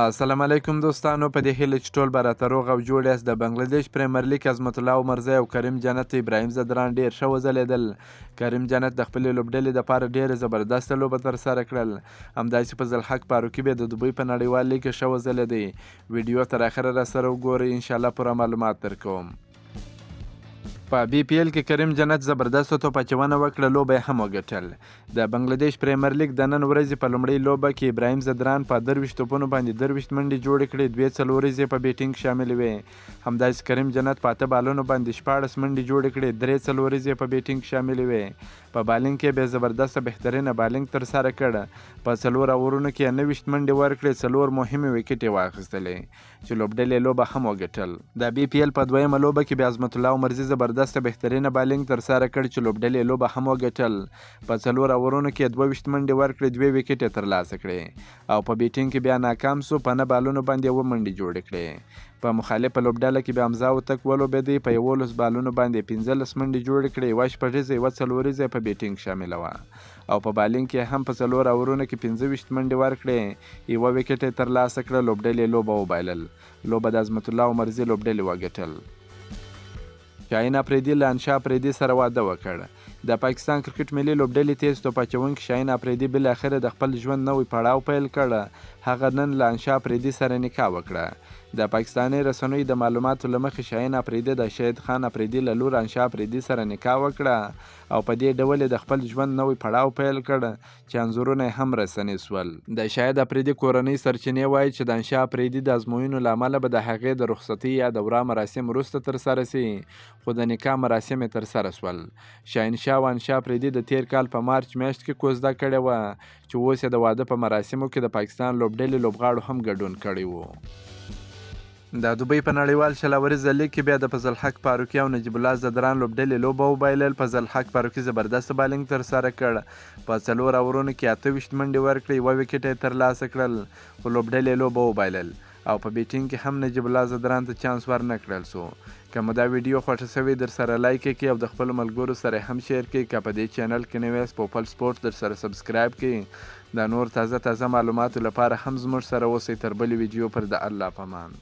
السلام علیکم دوستانو، په دې هیله چې ټول به راته روغ او جوړ یاست. د بنګلادیش پریمر لیګ عظمت الله عمرزی او کریم جنت ابراهیم ځدران ډیر ښه وځلېدل. کریم جنت د خپلې لوبډلې دپاره ډیره زبردسته لوبه ترسره کړل. همداسې فضل حق فاروقي بیا د دوبۍ په نړیوال لیګ کې ښه وځلېدی. ویډیو تر اخره راسره وګورئ، انشاءالله پوره معلومات درکوم. په بي پي ایل کې کریم جنت زبردسته توپ اچونه وکړه، لوبه یې هم وګټل. د بنګلادیش پریمر لیګ د نن ورځې په لومړۍ لوبه کې ابراهیم ځدران په 23 توپونو باندې 23 منډې جوړې کړې، دوې څلوریزې په بیټینګ شاملې وې. همداسې کریم جنت په 8 بالونو باندې 16 منډې جوړې کړې، درې څلوریزې په بیټینګ شاملې وې. په بالینګ کې بیا زبردسته بهترینه بالینګ ترسره کړ. په 4 اورونو کې یې 29 منډې ورکړې، 4 مهمې ویکټې واخیستلې چې لوبډلې لوبه هم وګټل. د بي پي ایل په دویمه لوبه کې بیا عظمت الله عمرزي زبردسته بهترینه بالینګ ترسره کړ چې لوبډلې لوبه هم وګټل. په 4 اورونو کې 22 منډې ورکړې، 2 ویکټې ترلاسه کړې او په بیټینګ کې بیا ناکام سو، په 9 بالونو باندې 7 منډې جوړې کړې. په مخالفه لوبډله کې بیا حمزه هوتک ولوبېدی، په 11 بالونو باندې 15 منډې جوړې کړې، یوه شپږیزه یوه څلوریزه په بیټینګ شامله وه او په بالینګ کې هم په 4 اورونو کې 25 منډې ورکړې، یوه ویکټ یې ترلاسه کړه. لوبډلې لوبه وبایلل. لوبه د عظمت الله عمرزي لوبډلې وګټل. شاهین اپریدي له انشا اپریدي سره واده وکړ. د پاکستان کرکټ ملي لوبډلې تیز توپ اچوونکي شاهین اپریدي بالاخره د خپل ژوند نوی پړاو پیل کړ. هغه نن له انشا اپریدي سره نکاح وکړه. د پاکستاني رسنیو د معلوماتو له مخې شاهین اپریدي د شهید خان اپریدي له لور انشا اپریدي سره نکاح وکړه او په دې ډول یې د خپل ژوند نوی پړاو پیل کړ چې انځورونه یې هم رسني سول. د شاهد اپریدي کورنۍ سرچینې وایي چې د انشا اپریدي د ازموینو له امله به د هغې د رخصتۍ یا د ورا مراسم وروسته ترسره سي، خو د نکاح مراسم یې ترسره سول. شاهین شاه او انشا اپریدي د تیر کال په مارچ میاشت کې کوزده کړې وه چې اوس یې د واده په مراسمو کې د پاکستان لوبډلې لوبغاړو هم ګډون کړی وو. د دوبۍ په نړیوال 20 اوریزه لیګ کې بیا د فضل حق فاروقي او نجیب الله ځدران لوبډلې لوبه وبایلل. فضل حق فاروقي زبردست بالینګ ترسره کړ، په 4 اورونو کې 28 منډې ورکړې، یوه ویکټ یې ترلاسه کړل، خو لوبډلې لوبه وبایلل او په بیټینګ کې هم نجیب الله ځدران ته چانس ورنه کړل سو. که مو دا ویډیو خوښه شوې درسره لایک یې کړئ او د خپلو ملګرو سره هم share کړئ. که په دې چینل کې نوی یاست پوپل سپورټ درسره subscribe کړئ. د نور تازه تازه معلوماتو لپاره هم زموږ سره اوسئ. تر بلې ویډیو پر د الله پامان.